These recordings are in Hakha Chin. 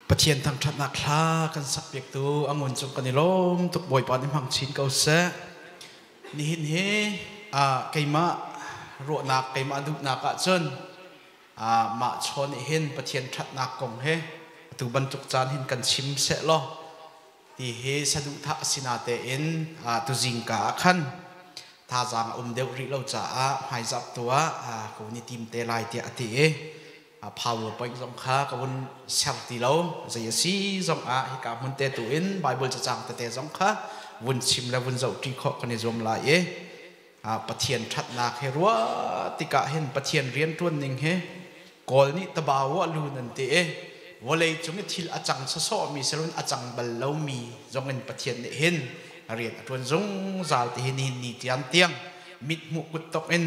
Pathian thangṭhatnak hla kan sakpiaktu Angun cung kan i lawm tuk. Bawipa nih hmang chin ko seh. Nihin hi keimah ruahnak, keimah duhnak ahcun mah chawn nih hin Pathian ṭhatnak kong he atu bantuk caan hin kan chim seh law ti hi saduhthah a si natein tuzingka ah khan thazaang a um deuh rih lo caah hmaizarh tu ah ka vun i tim te lai tiah a ti i PowerPoint zong kha ka vun ser ti lo. Zei a si zong ah hika hmun te tu in Bible cacang tete zong kha vun chim le vun zohṭi khawh kan i zuam lai i Pathian ṭhatnak he ruah tikah hin Pathian rianṭuan ning hi Kawl nih tabawa lu nan ti i vawlei cung i thil a cang sawsawhmi sirun a cang bal lomi zong in Pathian nih hin rian a ṭuan zungzal ti hi nihin ni tiang tiang mithmuh kuttok in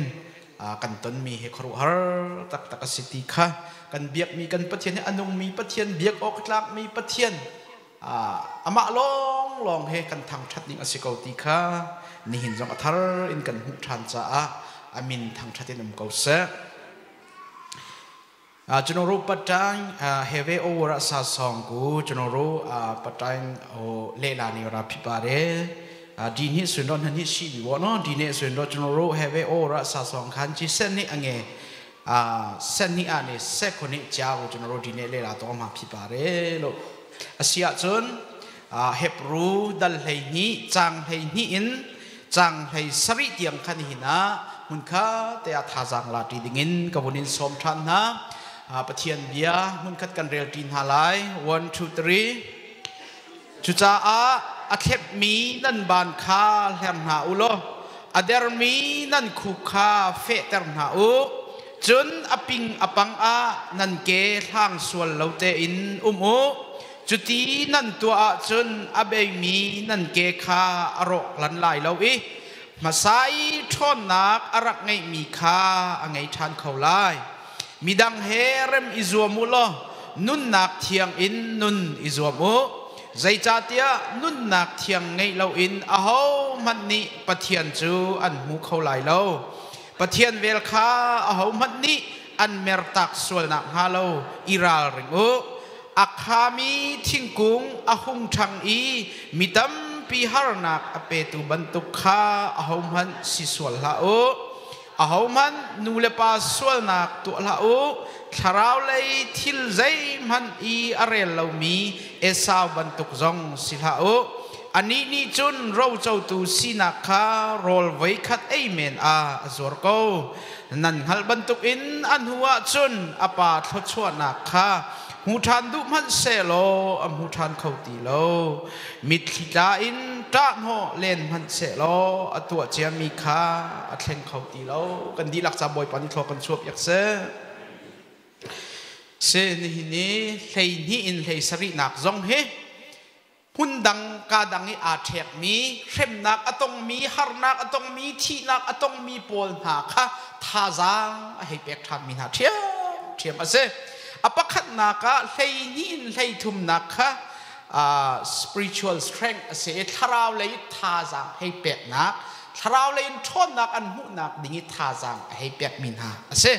kan tonmi hi khuaruahhar taktak a si ti kha kan biakmi kan Pathian hi a nungmi Pathian, biak awk tlakmi Pathian, amah lawnglawng he kan thangṭhat ding a si ko ti kha nihin zong a thar in kan hmuh ṭhan caah a min thangṭhat in um ko seh. ကျွန်တော်တို့ပတ်တိုင်း have over အစာဆောင်ကိုကျွန်တော်တို့ပတ်တိုင်းဟိုလေ့လာနေရတာဖြစ်ပါတယ်။ဒီနှစ်ဆိုရင်တော့နှစ်နှစ်ရှိပြီပေါ့နော်။ဒီနေ့ဆိုရင်တော့ကျွန်တော်တို့ have over အစာဆောင်ခန်းကြီး7နှစ်အငယ်အာ7နှစ်အနေ7နှစ်ကြားကိုကျွန်တော်တို့ဒီနေ့လေ့လာတော့မှာဖြစ်ပါတယ်လို့အစီအကျွန်း Hebrew dal hlei ni chang hlei ni in chang hlei sari tiang khan hina mun kha te a thazang la ti dingin ka vunin som than hna. Pathian bia mun khat kan rel ti hna lai. 1 2 3. Cucaah a thlepmi nan ban kha hler hna u law a dermi nan khuk kha fehter hna u, cun a ping a pang ah nan ke hlang sual lo tein um u. Cuti nan tuah ahcun a beimi nan ke kha a rawk lan lai lo i hmasa i ṭhawnnak a rak ngeihmi kha a ngei ṭhan kho lai. Midang he rem i zuam u law nunnak thiang in nun i zuam u, zeicahtiah nunnak thiang ngeih loin ahohmanh nih Pathian cu an hmu kho lai lo. Pathian vel kha ahohmanh nih an mertak sual nakhnga lo i ralring u. A khami thingkung a hung ṭhang i mi tampi harnak a petu bantuk kha ahohmanh si sual hlah u. Ahohmanh nu le pa sualnak tuah hlah u. Thlarau lei thil zeihmanh i a rel lomi Esau bantuk zong si hlah u. Anih nih cun rocotu sinak kha rawl voikhat ei men ah a zuar ko. Nan hngalh bantukin a hnu ah cun a pa thluachuahnak kha hmu ṭhan duh hmanh sehlaw a hmu ṭhan kho ti lo. Mitthli tla in ṭahhnawh len hmanh sehlaw a tuah ciami kha a thleng kho ti lo. Kan dihlak ca Bawipa nih thlua kan chuahpiak seh. Si nihin i 12 in 17nak zong hi hmun dang ka dang i aa ṭhekmi, hremnak a tongmi, harnak a tongmi, thihnak a tongmi pawl hna kha thazaang a hei pek ṭhanmi hna ṭhiamṭhiam a si. A pakhatnak ah 12 in 33nak kha spiritual strength a si i thlarau lei thazaang hei peknak, thlarau lei in ṭhawnnak an hmuhnak ding i thazaang a hei pekmi hna a si.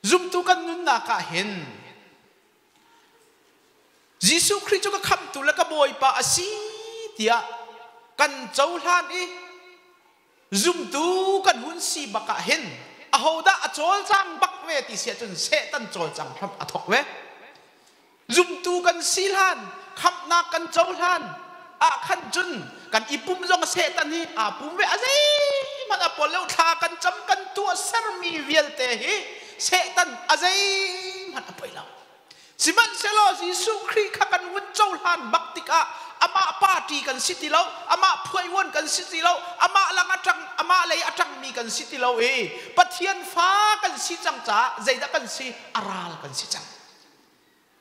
Zumtu kan nunnak ah hin Jesuh Khrih cu ka khamhtu le ka Bawipa a si tiah kan cohlan i zumtu kan hun si bak ah hin ahodah a cawlcang bak ve ti si ahcun Satan cawlcang hram a thawk ve. Zumtu kan si hlan, khamhnak kan cohlan ah khan cun kan i pum zong Satan hi aa pum ve. A zeihmanh a pol lo. Thla kan cam, kan tuah sermi vialte hi Satan a zeihmanh a poi lo. Sihmanhsehlaw Jesuh Khrih kha kan vun cohlan bak tikah amah party kan si ti lo, amah phuaivuan kan si ti lo, amah lang a ṭang, amah lei a ṭangmi kan si ti lo i Pathian fa kan si cang caah zeidah kan si? A ral kan si cang.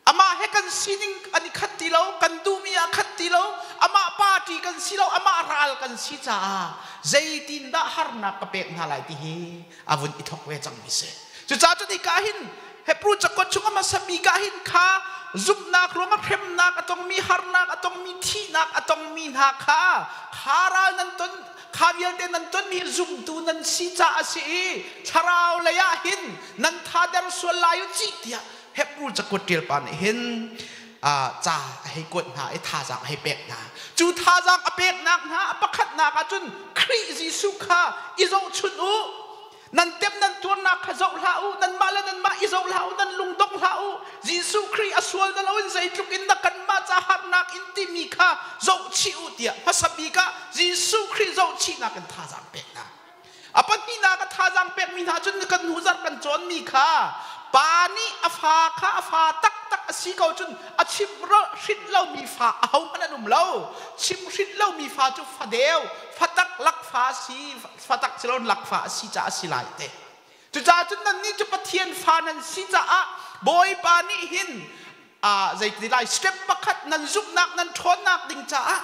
Amah he kan sining an i khat ti lo, kan duhmi a khat ti lo, amah party kan si lo, amah ral kan si caah zeitindah harnak ka pek hna lai ti hi a vun i thawk ve cangmi si. Cucaah cun hika hin Hebrew cakuat chung a hmasa bik ah hin kha zumhnak ruangah hremnak a tongmi, harnak a tongmi, thihnak a tongmi hna kha kha ral nan ton, kha vialte nan tonmi zumtu nan si caah a si i thlarau lei ah hin nan thader sual lai u cih tiah Hebrew cakuat ṭial pa nih hin Ca a hei kuat hna i thazaang a hei pek hna. Cu thazaang a peknak hna a pakhatnak ah cun Khrih Jesuh kha i zohchunh u. Nan tem nan tuarnak kha zoh hlah u, nanmah le nanmah i zoh hlah u, nan lung dong hlah u. Jesuh Khrih a sual na loin zeitluk in na kanmah ca harnak in timi kha zohchih u tiah hmasa bik ah Jesuh Khrih zohchihnak in thazaang pek hna. A pahnihnak a thazaang pekmi hna cun kan hnu zarh kan cawnmi kha pa nih a fa kha a fa taktak a si ko cun a chim hrin lomi fa ahohmanh an um lo. Chim hrin lomi fa cu fa deu, fa tak lakfa a si, fa tak si lo lakfa a si caah a si lai te. Cucaah cun nannih cu Pathian fa nan si caah Bawipa nih hin zeiti lai step pakhat nan zumhnak nan ṭhawnnak ding caah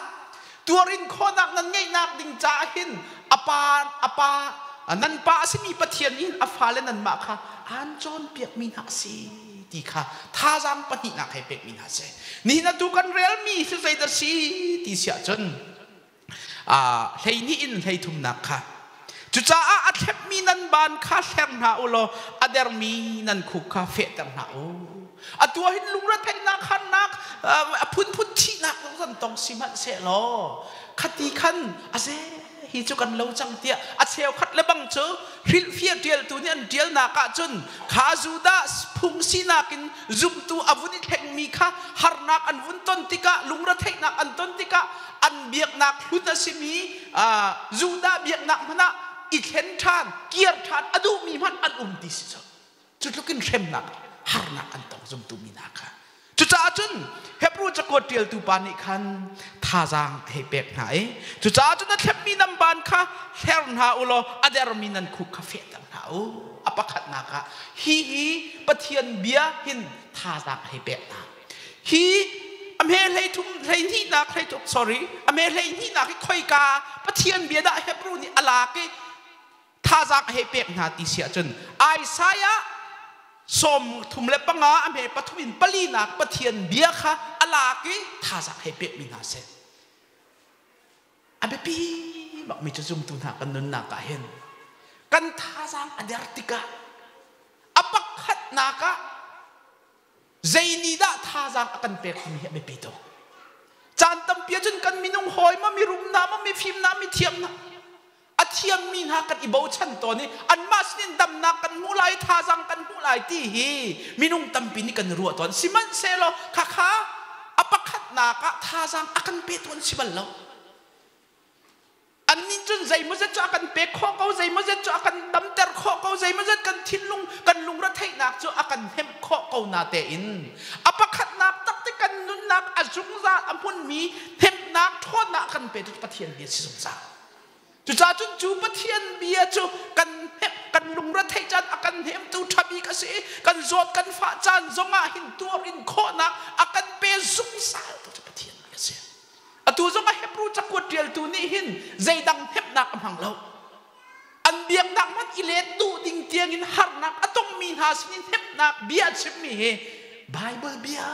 tuarin khawhnak nan ngeihnak ding caah hin a pa nan pa a simi Pathian nih a fale nanmah kha aan cawnpiakmi hna a si ti kha thazaang pahnihnak he pekmi hna si. Nihin atu kan relmi hi zeidah si ti si ahcun 12 in 33nak kha cucaah a thlepmi nan ban kha hler hna u law a dermi nan khuk kha fehter hna u. Atu ah hin lungretheihnak, harnak, a phunphun thihnak zong zan tong sihmanhsehlaw khati khan a ze hi cu kan lo cang tiah a cheukhat le bang cu hrilhfiah ṭialtu nih an ṭialnak ahcun kha Judah phung sinak in zumtu a vun i thlengmi kha harnak an vun ton tikah, lungretheihnak an ton tikah, an biaknak hlun a simi Judah biaknak hmanh ah i thlen ṭhan, kir ṭhan a duhmi hmanh an um ti si cu. Cu tluk in hremnak, harnak an tong zumtu mi hna kha. Cucaah cun Hebrew cakuat ṭialtu pa nih khan thazaang a hei pek hna i cucaah cun a thlepmi nan ban kha hler hna u law a dermi nan khuk kha fehter hna u. A pakhatnak ah hi hi Pathian bia hin thazaang a hei pek hna. Hi a hme hlei thum hlei hnihnak hlei thum, sorry, a hme hlei hnihnak hi khoika Pathian bia dah Hebrew nih a lak i thazaang a hei pek hna ti si ahcun Isaiah 35 a hme pathum in palinak Pathian bia kha a lak i thazaang hei pekmi hna seh. A biapi bakmi cu zumtu hna kan nunnak ah hin kan thazaang a der tikah a pakhatnak ah zei nih dah thazaang a kan pek timi hi a biapi tuk. Caan tampi ahcun kan minung hawi ma mirum hna ma mifim hna mithiam hna a thiammi hna kan i bochan tawn i anmah sinin damnak kan hmuh lai, thazaang kan hmuh lai ti hi minung tampi nih kan ruah tawn. Sihmanhsehlaw khakha a pakhatnak ah thazaang a kan pe tawn si bal lo. Annih cun zeimawzet cu a kan pek khawh ko, zeimawzet cu a kan damter khawh ko, zeimawzet kan thinlung kan lungretheihnak cu a kan hnemh khawh ko na tein a pakhatnak takte kan nunnak a zungzal a hmunmi hnemhnak ṭhawnnak a kan pe tu Pathian bia si zungzal. Cucaah cun cu Pathian bia cu kan hnemh, kan lungretheih caan a kan hnemtu ṭha bik a si i kan zawt kan fah caan zongah hin tuar in khawhnak a kan pe zungzal tu cu Pathian bia a si. Atu zong ah Hebrew cakuat ṭialtu nih hin zeidang hnemhnak a hmang lo. An biaknak hmanh i let duh ding tiangin harnak a tongmi hna sinin hnemhnak bia a chimmi hi Bible bia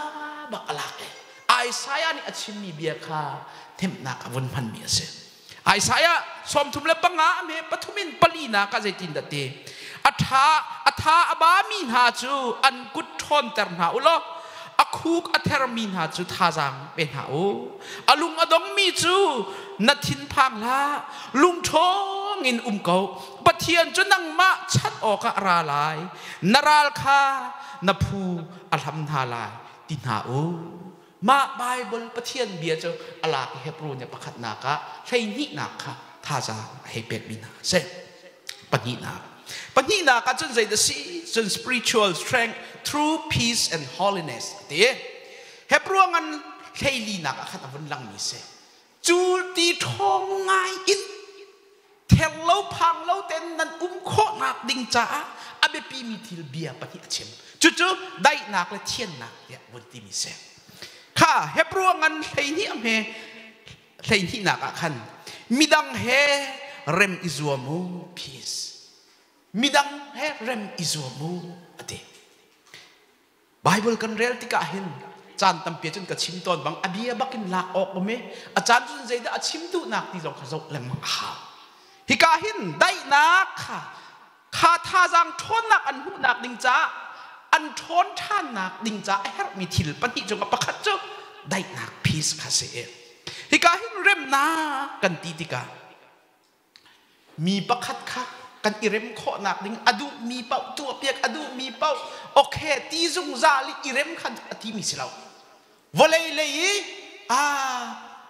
bak a lak i Isaiah nih a chimmi bia kha hnemhnak a vun hmanmi a si. Isaiah 35 a hme pathum in palinak ah zeitindah ti? A tha a tha a bami hna cu an kut ṭhawnter hna u law a khuk a thermi hna cu thazaang pe hna u. A lung a dongmi cu na thinphang hlah, lungṭhawng in um ko. Pathian cu nangmah chanh awkah a ra lai. Na ral kha na phu a hlam hna lai ti hna u. Mah Baibal Pathian bia cu a lak i Hebrew nih pakhatnak ah 12nak kha thazaang a hei pekmi hna a si. Pahnihnak. Pahnihnak ah cun zeidah si? Cun spiritual strength through peace and holiness a ti. Hebrew ngan 14nak ah khan a vun langmi si. Cu ti ṭhawng ngai in ther lo phang lo ten nan um khawhnak ding caah a biapimi thil bia pahnih a chim. Cucu daihnak le thiannak tiah vun timi si. Kha Hebrew ngan 12 a hme 12nak ah khan midang he rem i zuam u, peace, midang he rem i zuam u a ti. Bible kan rel tikah hin caan tampi cun ka chim tawn bang a bia bakin lak awk um i a caan cun zeidah a chim duhnak ti zong kha zoh lengmang a hau. Hika hin daihnak kha kha thazaang ṭhawnnak an hmuhnak ding caah an ṭhawn ṭhannak ding caah a herhmi thil pahnih cungah pakhat cu Daihnak, peace kha si. Hika hin remnak kan ti tikah mi pakhat kha kan i rem khawhnak ding a duhmi paoh tuahpiak, a duhmi paoh okay ti zungzal i i rem khan a timi si lo. Vawlei lei i a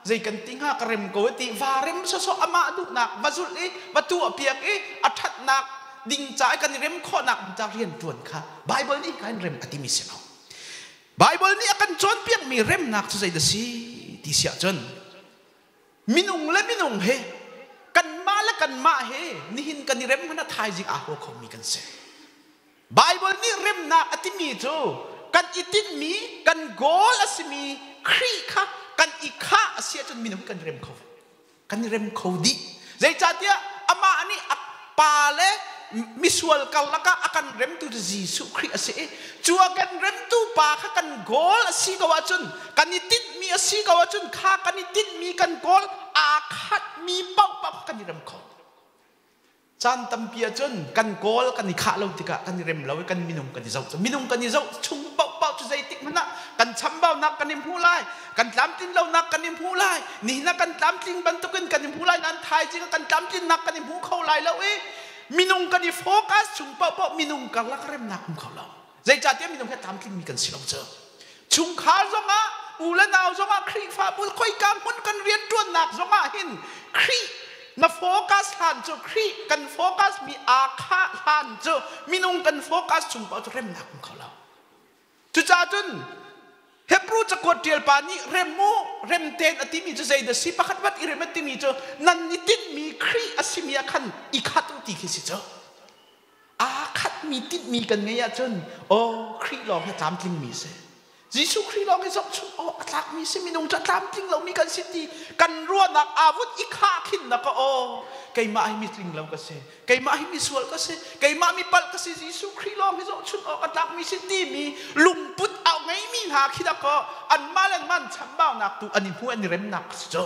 zei kan ti hnga, ka rem ko ti va rem sawsawh, amah duhnak va zulh i va tuahpiak i a ṭhatnak ding ca i kan i rem khawhnak ding ca rian ṭuan kha Baibal nih kan rem a timi si lo. Baibal nih a kan cawnpiakmi remnak cu zeidah si ti si ahcun, minung le minung he, kanmah le kanmah he, nihin kan i rem hmanh ah thaizing aa haw khomi kan si. Baibal nih remnak a timi cu kan i tinhmi, kan goal a simi Khrih kha kan i khah a si ahcun minung kan rem kho. Kan i rem kho dih. Zeicahtiah amah nih a pa le misual karlak ah a kan remtu cu Jesuh Khrih a si i cu a kan remtu pa kha kan goal a si ko ahcun, kan i tinhmi a si ko ahcun, kha kan i tinhmi, kan goal aa khatmi paohpaoh kha kan i rem kho. Caan tampi ahcun kan goal kan i khah lo tikah kan i rem lo i kan minung kan i zoh cu, minung kan i zoh chung paohpaoh cu zeitik hmanh ah kan chambaunak kan i hmu lai, kan tlamtlin lonak kan i hmu lai. Nihin ah kan tlamtling bantukin kan i hmu lai nain thaizing ah kan tlamtlinnak kan i hmu kho lai lo i minung kan i focus chung paohpaoh minung karlak remnak um kho lo. Zeicahtiah minung he tlamtlingmi kan si lo cu. Chungkhar zongah, u le nau zongah, Khrihfabu khoika hmun kan rianṭuannak zongah hin Khrih na focus hlan cu, Khrih kan focus mi aa khah hlan cu, minung kan focus chung paoh cu remnak um kho lo. Cucaah cun Hebrew cakuat ṭial pa nih rem u, rem tein a timi cu zeidah si? Pakhat vat i rem a timi cu nan i tinhmi Khrih a simi ah khan i khat u ti khi si cu. Aa khatmi tinhmi kan ngeih ahcun, aw, Khrih lawng hi tlamtlingmi si. Jesuh Khrih lawng hi zohchun awk a tlakmi si, minung cu a tlamtling lomi kan si ti kan ruahnak aa vun i khah khin na ka, aw, keimah hi mitling lo ka si, keimah hi misual ka si, keimah mi palh ka si, Jesuh Khrih lawng hi zohchun awk a tlakmi si timi lungput a ngeimi hna khi dah kaw anmah le anmah an chambaunak tu an i hmu, an i remnak si cu.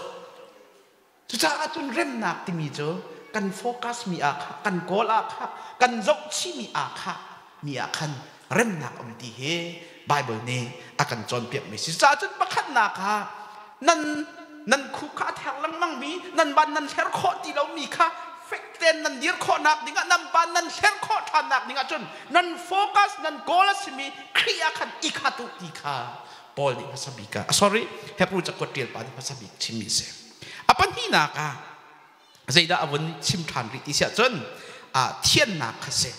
Cucaah cun remnak timi cu kan focus mi ah kha, kan goal ah kha, kan zohchihmi ah kha mi ah khan remnak um ti hi Bible nih a kan cawnpiakmi si. Cucaah cun pakhatnak ah nan nan khu kha a ther lengmang mi, nan ban nan hler khawh ti lomi kha fek tein nan dir khawhnak dingah, nan ban nan hler khawh ṭhannak dingah cun nan focus, nan goal a simi Khrih ah khan i khat u ti kha Paul nih hmasa bik ah, sorry, Hebrew cakuat ṭial pa nih hmasa bik chimmi a si. A pahnihnak ah zeidah a vun chim ṭhan rih ti siah cun thiannak kha si.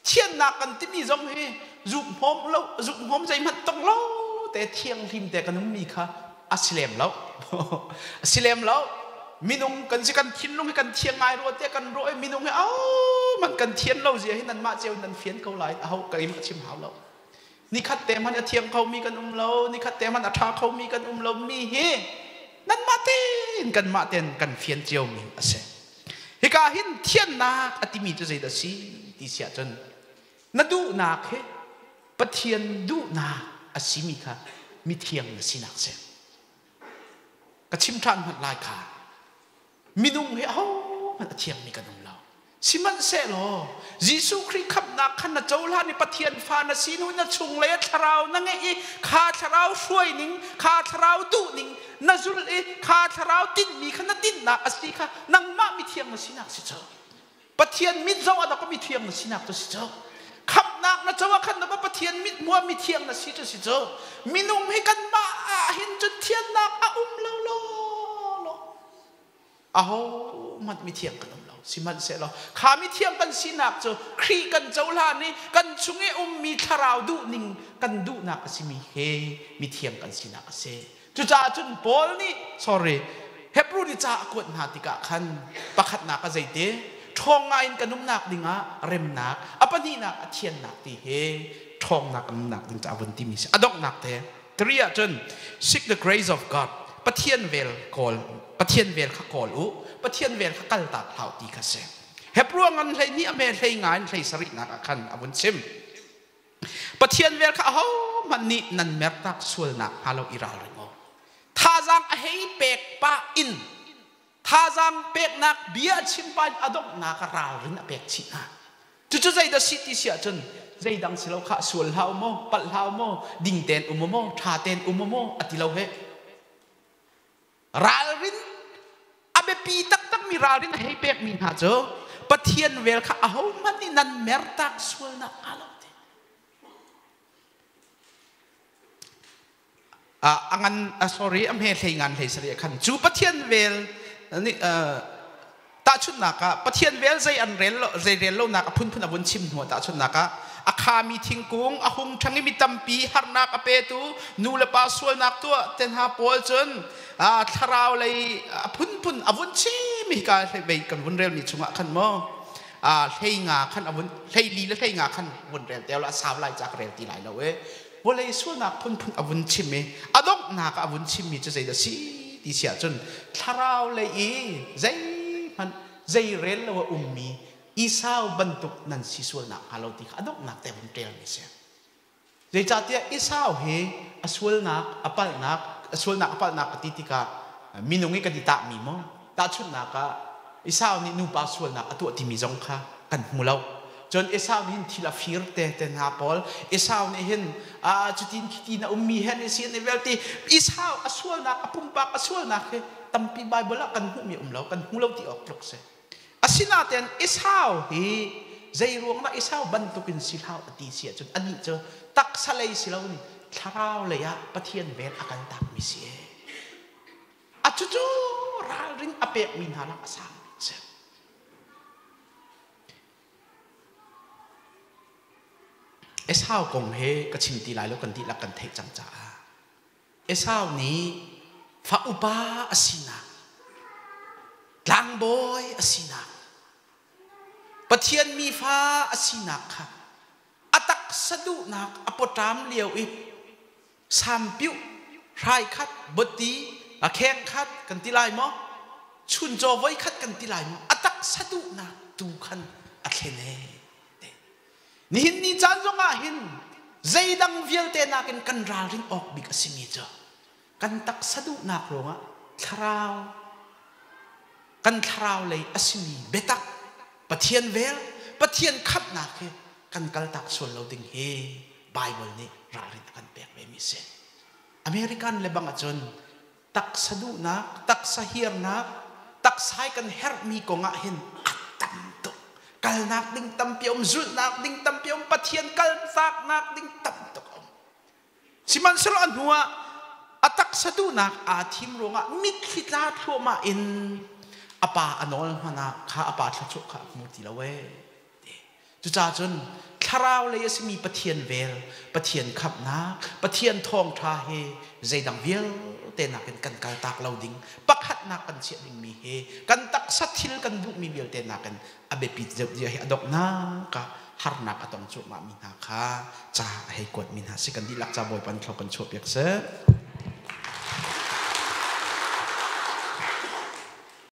Thiannak kan timi zong hi zuk hmawm lo, zuk hmawm zeihmanh tong lo te, thianghlim te kan ummi kha a si lem lo. A si lem lo. Minung kan si, kan thinlung hi kan thiang ngai rua te kan ruah i minung hi au man kan thian lo zia hi nanmah cio nan fian ko lai, aho ka im a chim hau lo. Nikhat te hmanh a thiang khomi kan um lo, nikhat te hmanh a ṭha khomi kan um lo mi hi nanmah tein, kanmah tein kan fian ciomi a si. Hika hin thiannak a timi cu zeidah si ti si ahcun, na duhnak hi Pathian duhnak a simi kha mithiang na sinak si. Ka chim ṭhan hmanh lai kha, minung hi ahohmanh a thiangmi kan um lo. Sihmanhsehlaw Jesuh Khrih khamhnak khan na cohlan i Pathian fa na si hnu, na chunglei a thlarau na ngeih i kha thlarau hruai ning, kha thlarau duh ning na zulh i kha thlarau tinhmi kha na tinhnak a si kha nangmah mithiang na sinak si cu. Pathian mit zoh ah dah mithiang na sinak cu si cu. Khamhnak na co ah khan dah Pathian mit hmuh ah mithiang na si cu si cu. Minung hi kanmah ah hin cun thiannak a um lo lo lo. Ahohmanh mithiang kan um lo. Sihmanhsehlaw kha mithiang kan sinak cu Khrih kan cohlan i kan chung i ummi thlarau duhning kan duhnak a simi he mithiang kan sinak a si. Cucaah cun Paul nih, sorry, Hebrew nih ca a kuat hna tikah khan pakhatnak a zeite ṭhawng ngai in kan umnak dingah remnak, a pahnihnak a thiannak ti he ṭhawngnak kan umnak ding ca a vun timi si. A donghnak te three ah cun seek the grace of God, Pathian vel kawl, Pathian vel kha kawl u, Pathian vel kha kaltak hlah ti kha si. Hebrew ngan 12 a hme 15 in 17nak ah khan a vun chim. Pathian vel kha ahohmanh nih nan mertak sualnak hnga lo i ralring u. Thazaang a hei pek pah in, thazaang peknak bia a chim pah in a donghnak ah ralrin a pek chih hna. Cucu zeidah si ti si ahcun zeidang si lo kha sual hlah u maw, palh hlah u maw, ding tein um u maw, ṭha tein um u maw a ti lo heh. Ralrin a biapi taktakmi ralrin a hei pekmi hna cu Pathian vel kha ahohmanh nih nan mertak sualnak hnga lo ti. A ngan sorry a hme hlei ngan hlei sari khan cu Pathian vel nih tahchunhnak ah Pathian vel zei an rel lo zei rel lonak a phunphun a vun chim hnu tahchunhnak ah a khami thingkung a hung ṭhang i mi tampi harnak a petu nu le pa sualnak tuah te hna pawl cun thlarau lei a phunphun a vun chim hi ka hlei kan vun relmi chungah khan maw hlei nga khan a vun hlei li le hlei nga khan vun rel te la sau lai ca ka rel ti lai lo e vawlei sualnak phunphun a vun chim i a donghnak ah a vun chimmi cu zeidah si ti si ahcun thlarau lei i zeihmanh zei rel lo a ummi Esau bantuk nan si sualnak hnga lo ti kha a donghnak te vun ṭialmi si. Zeicahtiah Esau hi a sualnak a palhnak a sualnak a palhnak ka ti tikah minung i kan i tahmi maw tahchunhnak ah Esau nih nupa sualnak a tuah timi zong kha kan hmu lo. Cun Esau nih hin thil a fir te te hna pawl Esau nih hin a cutin khitin a ummi he an si an i vel ti Esau a sualnak a pumpak a sualnak hi tampi Bible ah kan hmuhmi um lo kan hmu lo ti awk tluk si. Asinain Esau hi zei ruang dah Esau bantukin si hlah a ti si ahcun anih cu taksa lei si lo in thlarau lei ah Pathian vel a kaltakmi si. A cucu ralring a pekmi hna lak a sang bik si. Esau kong he ka chim ti lai lo kan dihlak kan theih cang caah Esau nih fa upa a sinak tlangbawi a sinak Pathian mi fa a sinak kha a taksa duhnak a pawṭam lio i sampiuh hrai khat bawti a kheng khat kan ti lai maw chuncaw voi khat kan ti lai maw a taksa duhnak tu khan a thlen ee nihin ni caan zong ah hin zeidang vialte nakin kan ralrin awk bik a simi cu kan taksa duhnak ruangah thlarau kan thlarau lei a simi biatak Pathian vel Pathian khamhnak hi kan kaltak sual lo ding hi Bible nih ralrin a kan pek ve mi si. American le bang ahcun taksa duhnak, taksa hiarnak, taksai kan herhmi kong ah hin a tam tuk. Kalnak ding tampi um, zulhnak ding tampi um, Pathian kaltaknak ding tam tuk um. Sihmanhsehlaw a hnuah a taksa duhnak aa thim ruangah mitthli tla thluahmah in a pa a nawl hmanh ah kha a pa thluachuah kha a hmu ti lo ee. Cucaah cun thlarau lei a simi Pathian vel, Pathian khamhnak, Pathian thawngṭha hi zeidang vialte nakin kan kaltak lo ding, pakhatnak kan chiah dingmi hi kan taksa thil kan duhmi vialte nakin a biapit deuh zia hi a donghnak ah harnak a tong cuahmahmi hna kha ca a hei kuatmi hna si kan dihlak ca Bawipa nih thlawk kan chuahpiak seh.